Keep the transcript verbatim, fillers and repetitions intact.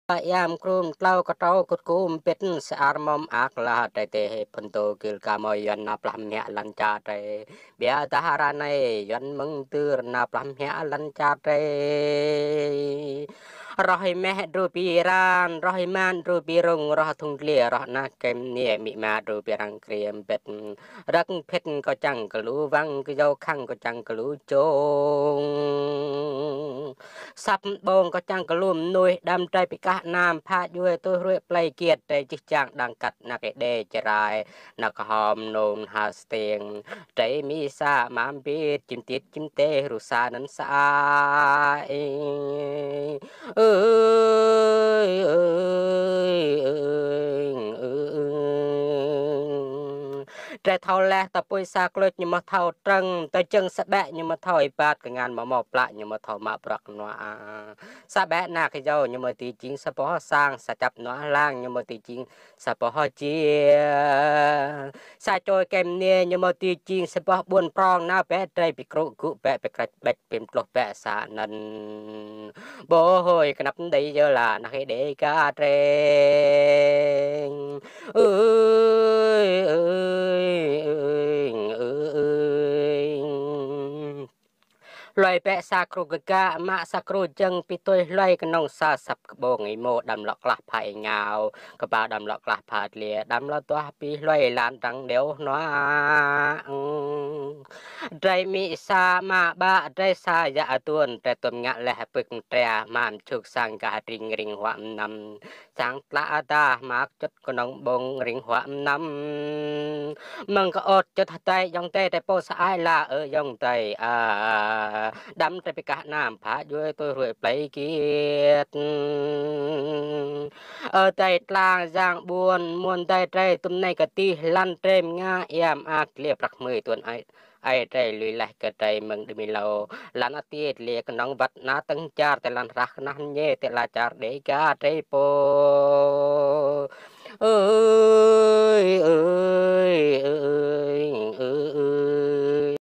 Yam krum tlâo ktrâo kut kum pĭt sa ar mâo mơak lah drei tê hê phŭn tô gĭl ka mâo Yuăn nao plah mă lăn čar drei. Ƀiădah ară anei Yuăn mơ̆ng dưr nao plah mă lăn čar drei. Roh êmeh đru bi ran, roh êman đru bi rŭng, roh thŭng dliê, roh anak kĕm niê, amĭ ama đru bi răng kriê mbĭt. Răk phĭt kâo čiăng kơ lu wăng, kyâo khăng kâo čiăng kơ lu čông. Săp ƀông kâo čiăng kơ lu mnuih, đăm drei bi kah nam, phă djuê tui hruê plei kiêt, drei jih jang đang kăt, anak Êđê Jrai, anak hom nông ha stiêng. Drei mĭ sa mă mbĭt, čĭm tĭt čĭm tê, hru sa anăn sa ai. Ơi, ơi, ơi, ơi. Drei thâo leh, ta pui sa kluč ñu mâo thâo trăng, ta jơ̆ng sa ƀĕ ñu mâo thâo êbat, kngan mâo mâo plă ñu mâo thâo mă bruă nua. Sa ƀĕ anak kyâo ñu mâo ti jing sa boh sang, sa čăp nua hlang ñu mâo ti jing sa boh hjiê. Sa čôi kĕm niê ñu mâo ti jing sa boh ƀuôn prŏng, nao bĕ drei bi krŭ gŭ bĕ bi krač ƀĕč bi mtluh bĕ sa anăn. Bôhôi knap mdei yơh lah anak Êđê ka drei. Ơi, ơi, ơi, ơi. Hluê bĕ sa kru kgă, mă sa kru jơ̆ng, bi tui hluê knŏng sa săp kƀông êmô, đăm lŏ klah phă êngao, kƀah đăm lŏ klah phă dliê, đăm lŏ duah bi hluê lăn dăng điêu hnua. Drei mĭ sa mă ƀă, drei sa yă aduôn, drei tuôm ngă leh pưk mtria, hma mčhuk sang gah ring ring huă mnăm. Sang tlă adah mă čŭt knŏng ƀông ring huă mnăm. Mơ̆ng kơ ôt čŭt hơtai ayŏng adei drei pô sa ai lah ơ ayŏng adei a. Đăm drei bi kah nam phă djuê tui hruê plei kiêt. Ơ adei tlang yang ƀuôn, amuôn adei drei tuôm anei kơ tih lăn drei mnga ia mơak dliê prăk hmưi tuôn ai. Ai drei lui leh kơ drei mơ̆ng đưm êlâo. Lăn atiê dliê knŏng wăt ana tơ̆ng čar, ti lăn hrah knah mñê, ti ala čar Đêga drei pô.